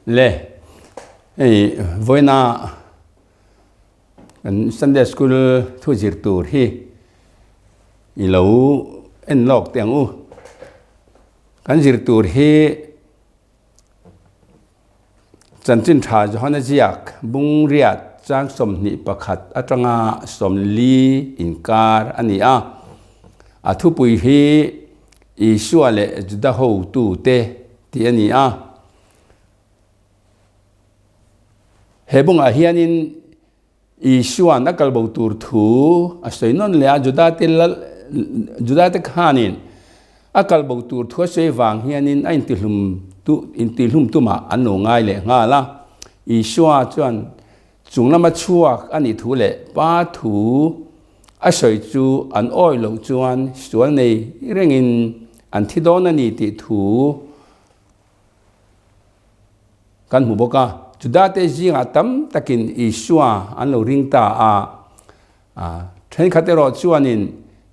Le hei vawiina kan Sunday School thu zir tur hi i lo en lawk teh ang u. Kan zir tur hi Chanchin tha Johana ziak bung riat chang 21 atanga 40 inkar a ni a. A thupui hi Isua leh Juda hotute tih a ni a. He bungah hianin Isua'n a kalbo tur thu a sawi nawn leh a, Judate lal, Judate khanin a kalbo tur thu a sawi vang hianin a intihlum tu, intihlum tumah an lo ngai leh nghal a. Isua chuan chung lama chhuak a nih thu leh Pa thu a sawi chu an awih loh chuan sual nei rengin an thi dawn a ni tih thu Kan hmu bawk a, Judate zingah tam takin Isua an lo ring ta a, thenkhat erawh chuanin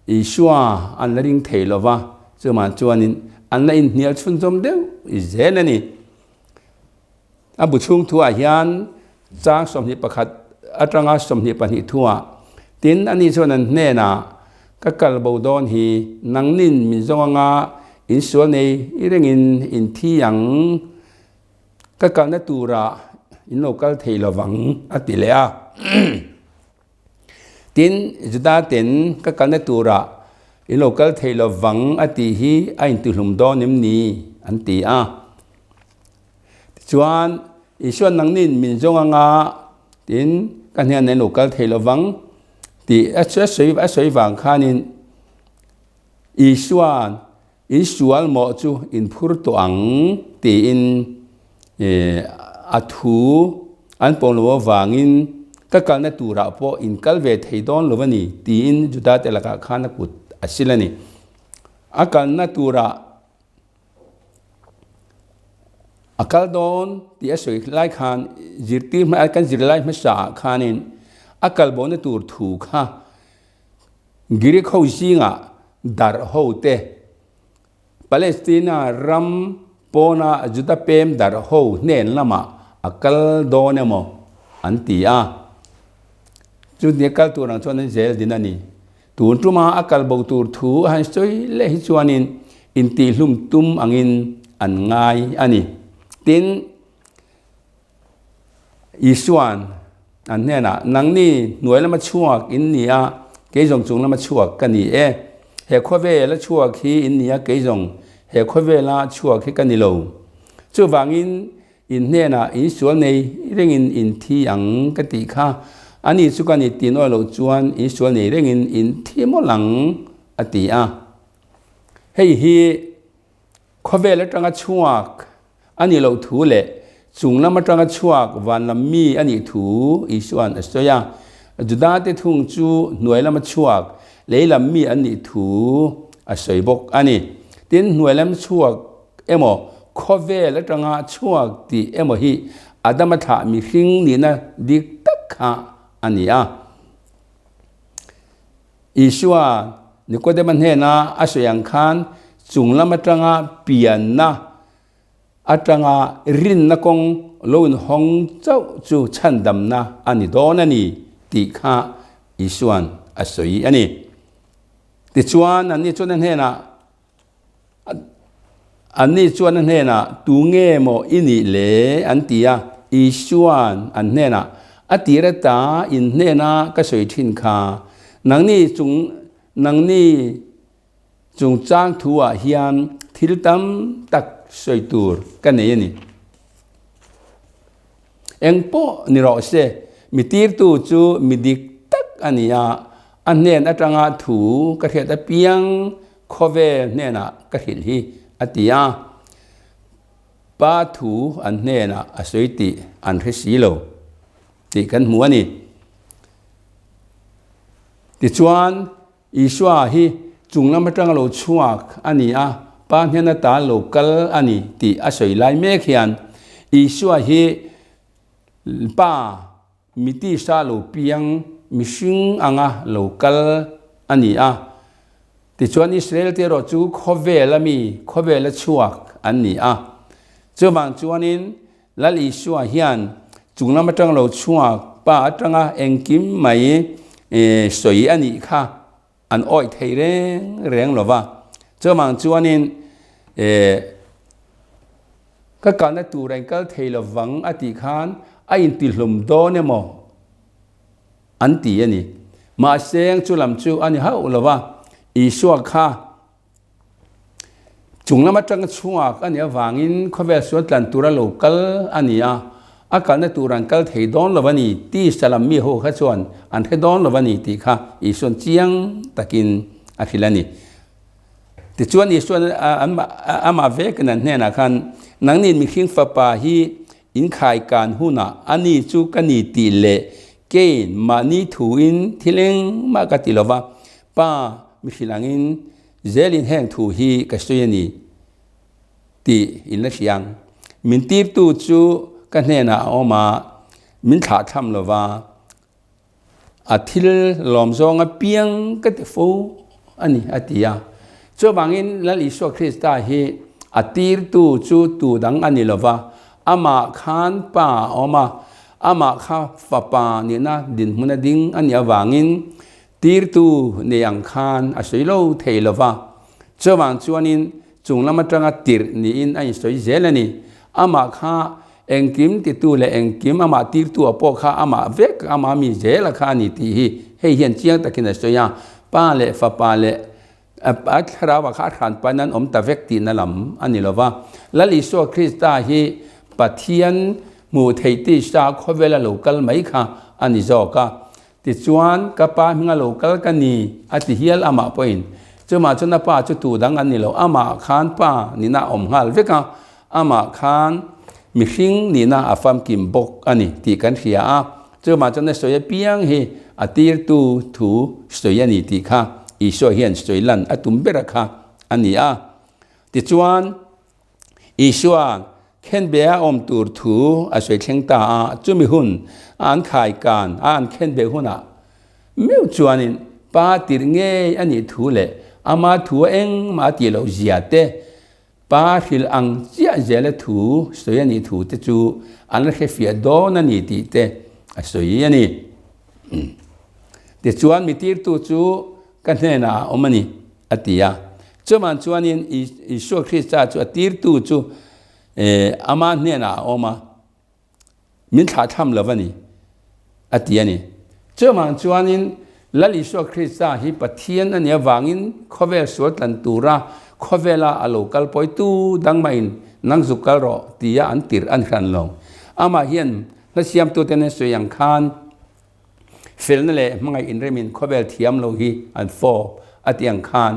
Isua an la ring thei lo va, chumah chuanin an la inhnial chhunzawm deuh zel a ni. A bu chhung thuah hian chang 21 atanga 22 thuah, Tin, ani chuan an hnenah, Ka kal bo dawn hi, nangnin min zawng anga insual nei rengin in thi ang. Ka kalna turah in lo kal thei lo vang, a ti leh a. Tin, Juda ten ka kalna turah in lo kal thei lo vang a tih hi a intihlum dawn em ni? an ti a. Tichuan, Isua nangnin min zawng anga tin ka hnenah in lo kal thei lo vang tih a sawi vang khanin Isua'n In sual mawh chu in phur tawh ang tiin a thu an pawm lo avangin ka kalna turah pawh in kal ve thei dawn lo a ni tiin Judate lakah khan a kut a sil a ni. A kalna turah a kal dawn tih a sawi lai khan zirtir hma kan zir lai hmasaah khanin a kal bawhna tur thu kha Greek ho zingah darh ho te, Palestina ram pawna Juda pem darh ho hnen lamah a kal dawn emaw an ti a. Chutia kal tur ang chuan an zel din a ni. Tun tuma a kal bo tur thu a han sawi leh hi chuanin intihlum tum angin an ngai a ni. Tin, Isua'n an hnenah, Nangni hnuai lama chhuak in ni a, kei zawng chung lama chhuak ka ni e. He khawvela chhuak hi in ni a, kei zawng he khawvela chhuak hi ka ni lo. Chuvangin in hnenah in sual nei rengin in thi ang ka tih kha, ani chu ka ni tih nawi loh chuan in sual nei rengin in thi mawlh ang, a ti a. Hei hi khawvel atanga chhuak A nih loh thu leh chung lam atanga chhuak van lam mi a nih thu Isua'n a sawi a. Judate thung chu hnuai lama chhuak lei lam mi an nih thu a sawi bawk a ni. Tin, hnuai lam chhuak emaw khawvel atanga chhuak tih emaw hi Adama thlah mihring nihna dik tak kha a ni a. Isua Nikodema hnena a sawi ang khan chung lam atanga pianna atanga rinna kawng lo inhawng chauh chu chhandamna a ni dawn a ni tih kha Isua'n a sawi a ni. Tichuan, anni chuan a hnenah, Anni chuan a hnenah, Tu nge maw i nih le? an ti a. Isua'n an hnenah, A tir ata in hnena ka sawi thin kha, nangni chung nangni Chungchang thu-ah hian thil tam tak sawi tur ka nei a ni. Eng pawh ni rawh se, mi tirtu chu mi dik tak a ni a, a hnen atanga thu ka hriat apiang khawvel hnenah ka hrilh hi, a ti a. Pa thu an hnenah a sawi tih an hre si lo tih kan hmu a ni. Tichuan, Isua hi chung lam atanga lo chhuak a ni a, Pa hnen ata lo kal a ni tih a sawi lai mek hian Isua hi Pa mi tisa lo piang mihring anga lo kal a ni a. Tichuan Israel te erawh chu khawvela mi, khawvela chhuak an ni a. Chuvang chuanin. Lal Isua hian chung lam atang lo chhuak Pa atanga engkim mai sawi a nih kha an awih thei reng reng lo va. Chuvang chuanin ka kalna tur a inkal thei lovang a tih khan a intihlum dawn emaw an ti a ni. Mahse chu lam chu a ni hauh lo va, Isua kha Chung lam atanga chhuak a nih avangin khawvel sual tlan tura lo kal a ni a, a kalna tur an kal thei dawn lo a ni tih Salam mi ho kha chuan an hre dawn lo a ni tih kha Isua'n chiang takin a hrilh a ni. Tichuan Isua'n amah vekin an hnenah khan, Nangni mihring fapa hi in khaikan hunah a ni chu ka ni tih leh keiin mahni thuin thil engmah ka ti lo va, Pa mi hrilh angin zelin heng thu hi ka sawi a ni tih in la hria ang. Min tirtu chu ka hnenah a awm a, min thlahthlam lo va, a thil lawm zawng apiang ka ti fo a ni, a ti a. Chuvangin Lal Isua Krista hi a tirtu chu tu dang a ni lo va, amah khan Pa a awm a, amah kha Fapa nihna dinhmuna ding a nih avangin Tirtu nei ang khan a sawi lo thei lo va, chuvang chuanin chung lam atanga tirh niin a insawi zel a ni. Amah kha engkim titu leh engkim amah tirtu-a pawh kha amah vek amah mi zela kha a ni tih hi hei hian chiang takin a sawi a, Pa leh Fapa leh a Thlarau-ah kha a hran pain an awm ta vek tihna lam a ni lo va. Lal Isua Krista hi Pathian hmuh theih tisa khawvela lo kal mai kha a ni zawk a. Tichuan, ka pa hminga lo kal ka ni, a ti hial amah pawhin. Chumah chuan a pa chu tu dang an ni lo, amah khan pa nihna a awm nghal vek a, amah khan mihring nihna a famkim bawk a ni tih kan hria a. Chumah chuan a sawi apiang hi a tirtu thu sawi a ni tih kha Isua hian sawi lan a tum ber a kha a ni a. Tichuan, Isua khenbeh a awm tur thu a sawi thleng ta a, chumi hun a an khai kan a an khenbeh hunah meuh chuanin Pa tirh ngei a nih thu leh ama thu a engmah a tih loh zia te, Pa hrilh ang chiah zela thu sawi a nih thu te chu an la hrefiah dawn a ni tih te a sawi a ni. Tichuan mi tirtu chu ka hnenah a awm a ni, a ti a. Chuman chuanin Isua Krista chu a tirtu chu ama hnenah a awm a, min thlahthlam lo a ni, a ti a ni. Chuman chuanin Lal Isua Krista hi Pathian a nih avangin khawvel sual tlan tura khawvela a lo kal pawitu dang mahin nang zuk kal rawh tia an tirh a ni hran lo. Amah hian hla siamtuten an sawi ang khan, Felna leh hmangaih inremin khawvel thiam lo hi an fawp a tih ang khan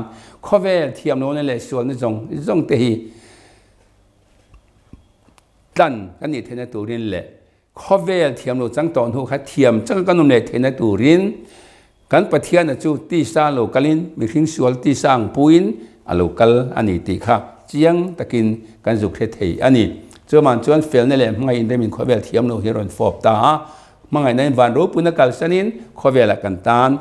khawvel thiam lohna leh sualna zawng zawng te hi tlan kan nih theihna turin leh khawvel thiam lo chang tawh hnu kha thiam changa kan awm leh theihna turin Kan Pathiana chu tisa lo kalin mihring sual tisa ang puin a lo kal a ni tih kha chiang takin kan zuk hre thei a ni. Chuman chuan felna leh hmangaih inremin khawvel thiam lo hi a rawn fawp ta a, hmangaihna in van ropuina kalsanin khawvelah kan tan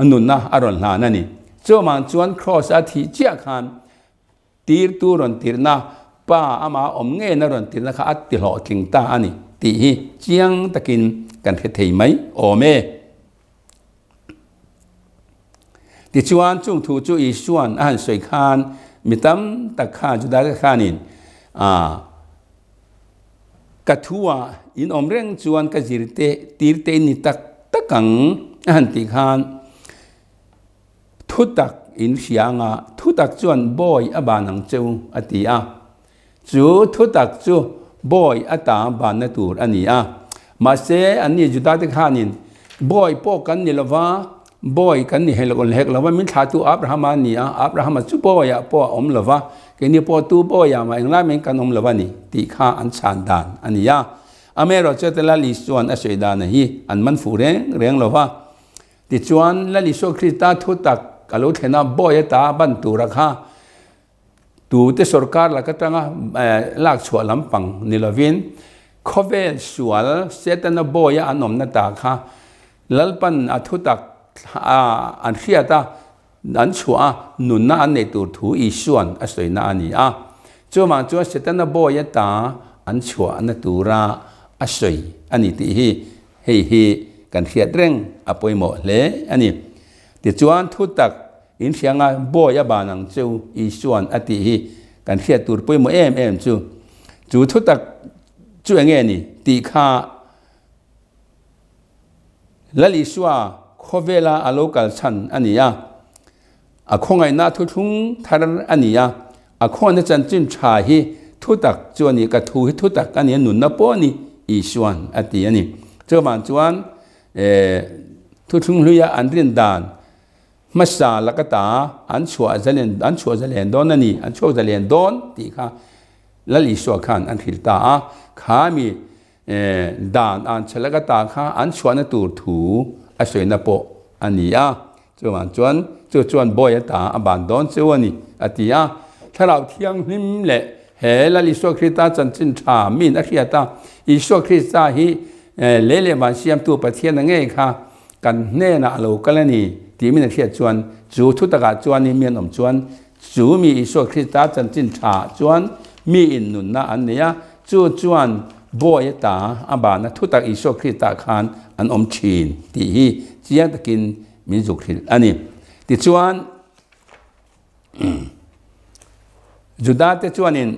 a nunna a rawn hlan a ni. Chuman chuan Kraws a thih chiah khan Tirtu rawn tirhna, Pa amah awm ngeina rawn tirhna kha a ti hlawhtling ta a ni tih hi chiang takin kan hre thei mai awm e. Tichuan, chung thu chu Isua'n a han sawi khan mi tam tak khan Judate khanin Ka thu-ah in awm reng chuan ka zirte tirte in ni tak tak ang a han tih khan Thutak in hria anga thutak chuan bawi a ban ang che u, a ti a. Chu thutak chu bawi a ta banna tur a ni a. Mahse, anni Judate khanin, Bawi pawh kan ni lova, bawi kan ni hek hek lova, min thlahtu Abrahama a ni a, Abrahama chu bawiah pawh a awm lova, keini pawh tu bawiah mah englai mahin kan awm lo a ni, tih kha an chhan dan a ni a. Amaherawhchu, Lal Isua'n a sawi dana hi an man fuh reng reng lova. Tichuan, Lal Isua Krista thu tak a lo thlen a, bawi ata ban tura kha tute sorkar lak atanga lak chhuah lampang ni lovin khawvel sual Setana bawia an awmna ta kha Lalpan a thu tak an hriat a, an chhuah a, nunna an neih tur thu Isua'n a sawina a ni a. Chuvang chuan Setana bawi ata. an chhuahna tura a sawi a ni tih hi hei hi kan hriat reng a pawimawh hle a ni. Tichuan thutak in hrianga bawi a ban ang chu Isua'n a tih hi kan hriat tur pawimawh em em chu. Chu thutak chu enge ni tih kha Lal Isua khawvela a lo kal chhan a ni a, a khawngaihna thuthlung thar a ni a, a khawngaihna chanchin tha hi thutak chu a ni, ka thu hi thutak a ni a, nunna pawh a ni Isua'n a ti a ni. Chuvang chuan thuthlung hluia an rin dan hmasa laka ta an chhuah zalen an chhuah zalen dawn a ni, an chhuak zalen dawn tih kha Lal Isua khan an hrilh ta a, kha mi Dan an chhe laka ta kha an chhuahna tur thu a sawina pawh a ni a. Chuvang chuan chu chuan bawi a ta a ban dawn cheu a ni, a ti a. Thlarau Thianghlim leh he Lal Isua Krista chanchin tha min a hriat a, Isua Krista hi lei leh van siamtu Pathian a ngei kha kan hnenah a lo kal a ni tih min a hriat chuan chu thutakah chuanin mi an awm chuan Chu mi Isua Krista chanchin tha chuan mi in nunna an nei a, chu chuan bawi ata a bana thutak Isua Krista khan an awm thin tih hi chiang takin min zuk hrilh a ni. Tichuan, Judate chuanin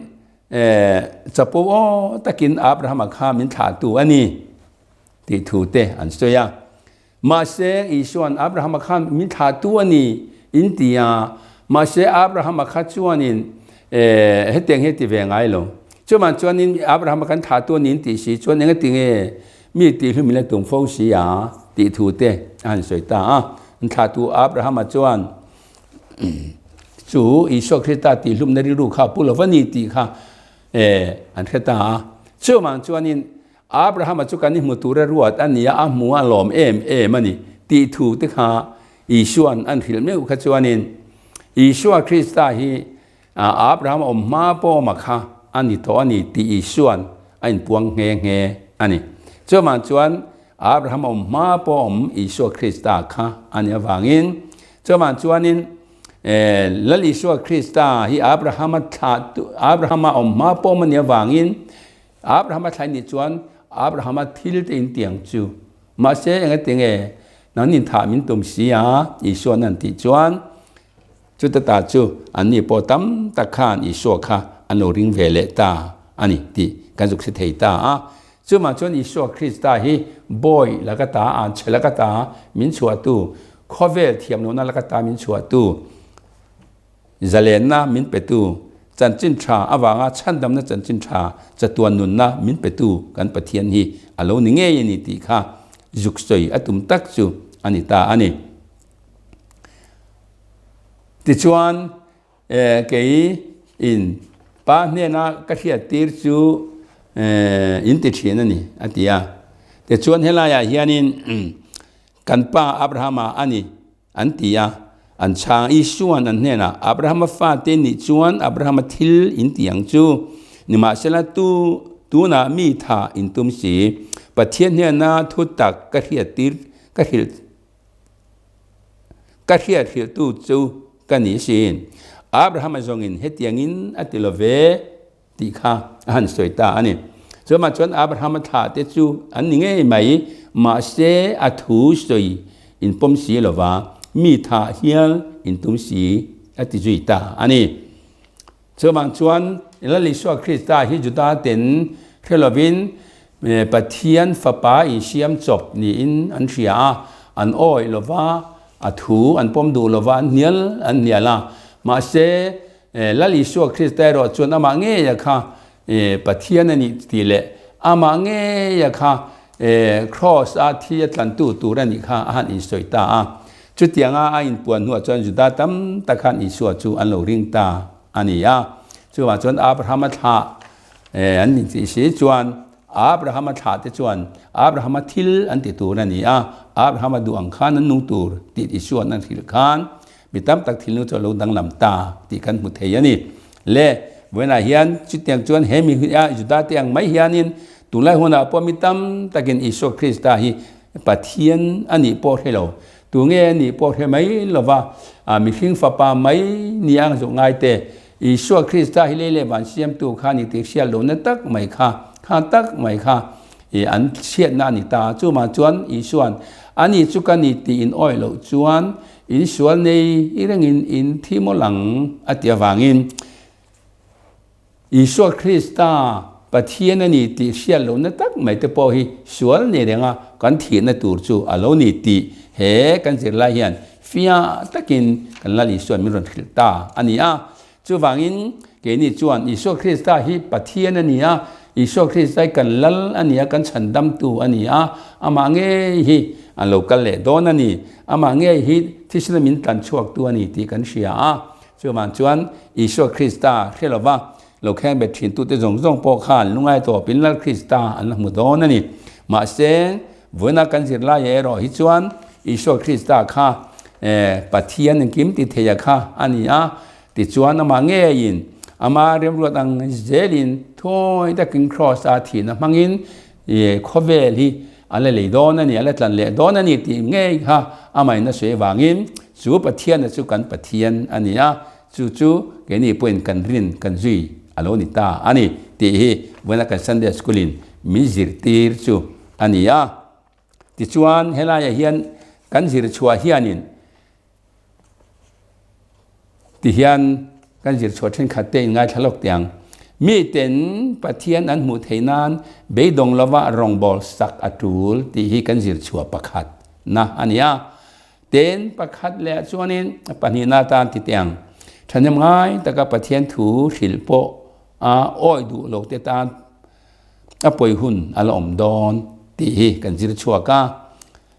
chapo aw takin Abrahama kha min thlahtu a ni tih thu te an sawi a. Mahse, Isua'n Abrahama kha min thlahtu a ni in ti a, mahse Abrahama kha chuanin hetiang hi a ti ve ngai lo. Chuvang chuanin Abrahama kan thlahtu a ni in tih si chuan engati nge mi tih hlu min la tum fo si a tih thu te a han sawi ta a. An thlahtu Abrahama chuan chu Isua Krista tih hlumna rilru kha a pu lo va ni tih kha an hre ta a. Chuvang chuanin Abrahama chu kan i hmu tura ruat a nia, a hmu a lawm em em a ni tih thu te kha Isua'n an hrilh meuh kha chuanin Isua Krista hi Abrahama awm hma pawma kha a ni tawh a ni tih Isua'n a inpuang nghe nghe a ni. Chuvang chuan Abrahama awm hma pawh awm Isua Krista kha a nih avangin chuvang chuanin Lal Isua Krista hi Abrahama thlah Abrahama awm hma pawm a nih avangin Abrahama thlai nih chuan Abrahama thil te in tiang chu. Mahse engati nge nang nin thah min tum si a? Isua'n an tih chuan chuta ta chu anni pawh tam tak khan Isua kha an lo ring ve leh ta a ni tih kan zuk hre thei ta a. Chumah chuan Isua Krista hi bawi laka ta, anchhe laka ta min chhuahtu, khawvel thiamlohna laka ta min chhuahtu, Zalenna min petu, chanchin tha avanga chhandamna chanchin tha chatuan nunna min petu kan Pathian hi a lo ni ngei a ni tih kha zuk sawi a tum tak chu a ni ta a ni. Tichuan, kei in Pa hnena ka hriat tir chu in ti thin a ni, a ti a. Tichuan helaiah hianin kan pa Abrahama a ni. An ti a, an chhang Isua'n an hnenah, Abrahama fate nih chuan Abrahama thil in ti ang chu. Nimahsela tu tunah mi tha in tum si. Pathian hnena thu tak ka hriattir ka hrilh ka hriat hrilhtu chu ka ni sin. Abrahama zawngin hetiangin a ti lo ve. Tih kha a han sawi ta a ni. Chuvangah chuan Abrahama thlah te chu an ni ngei mai, mahse a thu sawi in pawm si lova mi thah hial in tum si a ti zui ta a ni. Chuvang chuan Lal Isua Krista hi Juda ten hre lovin Pathian fapa insiam chawp niin an hria a, an awih lova, a thu an pawm duh lova an hnial an hnial a, mahse Lal Isua Krista erawh chuan amah ngeia kha Pathian a nih tih leh amah ngeia kha Kraws a thi a tlantu tur a nih kha a han insawi ta a. Chutianga a inpuan hnuah chuan Juda tam tak khan Isua chu an lo ring ta a ni a. Chuvang chuan Abrahama thlah an nih tih si chuan Abrahama thlah te chuan Abrahama thil an ti tur a ni a, Abrahama duh ang khan an nung tur tih Isua'n an hrilh khan Mi tam tak thilnu chu a lo danglam ta tih kan hmu thei a ni. Le, vawiinah hian chutiang chuan he mi a Judate ang mai hianin tunlai hunah pawh mi tam takin Isua Krista hi Pathian a nih pawh hre lo, tunge a nih pawh hre mai lova mihring fapa mai ni ang zawh ngai te. Isua Krista hi lei leh van siamtu kha ni tih hriat lohna tak mai kha, kha tak mai kha i an chhiatna a ni ta. Chumah chuan Isua'n, Ani chu ka ni tih in awih loh chuan in sual nei rengin in thi mawlh ang a ti avangin Isua Krista Pathian a ni tih hriat lohna tak mai te pawh hi sual nei renga kan thihna tur chu a lo ni tih he kan zirlai hian fiah takin kan Lal Isua'n min rawn hrilh ta a ni a. Chuvangin keini chuan Isua Krista hi Pathian a ni a, Isua Krista hi kan Lal a ni a, kan chhandamtu a ni a, amah ngei hi a lo kal leh dawn a ni, amah ngei hi thisena min tlanchhuaktu a ni tih kan hria a. Chuvang chuan Isua Krista hre lova lo kheng bet thintute zawng zawng pawh khan lungai tawpin Lal Krista an la hmu dawn a ni. Mahse, vawiina kan zirlaiah erawh hi chuan Isua Krista kha Pathian engkim ti theia kha a ni a, tichuan amah ngeiin ama remruat ang zelin thuawi takin Kraws-a thihna hmangin khawvel hi a la lei dawn a ni, a la tlan leh dawn a ni tih ngei kha amahin a sawi avangin chu Pathiana chu kan Pathian a ni a, chu chu keini pawhin kan rin kan zui a lo ni ta a ni tih hi vawiina kan Sunday School-in min zirtir chu a ni a. Tichuan helaiah hian kan zir chhuah hianin Tihian kan zir chhuah thenkhat te in ngaithla lawk teh ang. Miten Pathian an hmuh theih nan beidawng lova rawngbâwl sak a tul tih hi kan zir chhuah pakhat na a ni a. Ten pakhat leh ah chuanin pahnihna atan ti teh ang. Thahnem ngai taka Pathian thu hrilh pawh a awih duh lo te tan a pawi hun a la awm dawn tih hi kan zir chhuak a.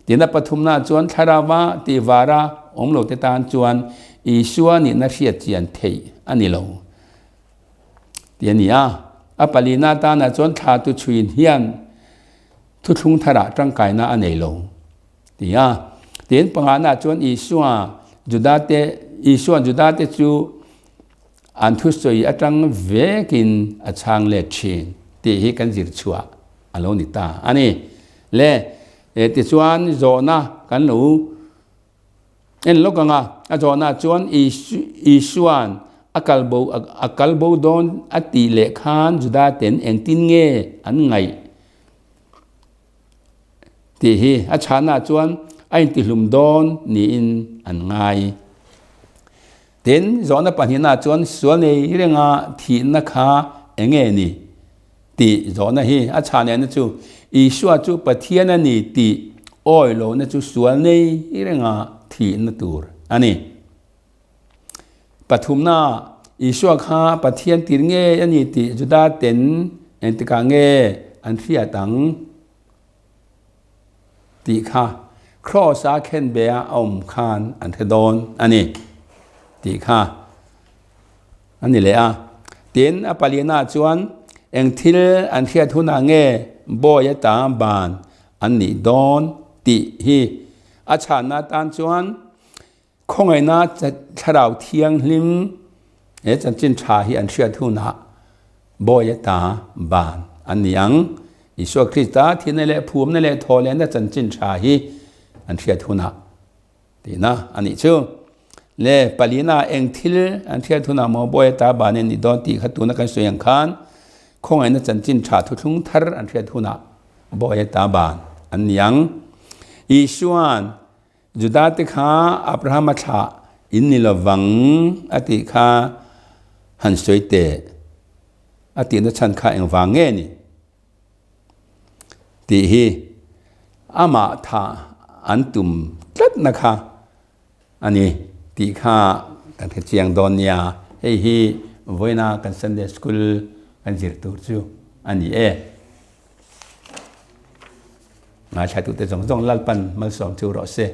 Tina pathumna chuan thlarauva tih vara awm lote tan chuan Isua nihna hriat chian theih a ni lo tih a ni a. A palina tanah chuan thla tu chhuin hian thuthlung tharah tangkaina a nei lo ti a. Tin pangana chuan Isua Judate Isua Judate chu an thusawi atang vekin a chhang let thin tih hi kan zir chhuah a lo ni ta a ni. Le E tichuan zawhna kan lo en lawk ang a, a zawhna chuan Isua'n a kal bo a kal bo dawn a tih leh khan Juda ten engtin nge an ngaih tih hi a chhana chuan a intihlum dawn niin an ngai. Tin, zawhna pahnihna chuan sual nei renga thihna kha enge ni? Tih zawhna hi a chhan lehna chu Isua chu Pathian a ni tih awi lohna chu sual nei renga thihna tur a ni. Pathumna, Isua kha Pathian tir ngei a ni tih Juda ten engtikah nge an hriat ang tih kha Kraws-a khenbeh-a a awm khan an hre dawn a ni tih kha. A ni leh a. Tin, a palina chuan eng thil an hriat hunah nge bawi ata ban an nih dawn tih hi a chhanna atan chuan khawngaihna thlarau thianghlim he chanchin tha hi an hriat hunah bawi ata ban an ni ang. Isua Krista thihna leh phumna leh thawhlehna chanchin tha hi an hriat hunah Tihna a nih chu. Le palina eng thil an hriat hunah maw bawi ata ban in ni dawn tih kha tuna kan sawi ang khan khawngaihna chanchin tha thuthlung thar an hriat hunah bawi ata ban an ni ang. Isua'n Juda te kha Abrahama thlah in ni lovang a tih kha han sawi teh a tihna chhan kha engvang nge ni? Tih hi amah thah an tum tlatna kha a ni tih kha kan hre chiang dawn nia. Hei hi vawiina kan Sunday School kan zir tur chu a ni e. Ngaithlatute zawng zawng Lalpan malsawm chu rawh se.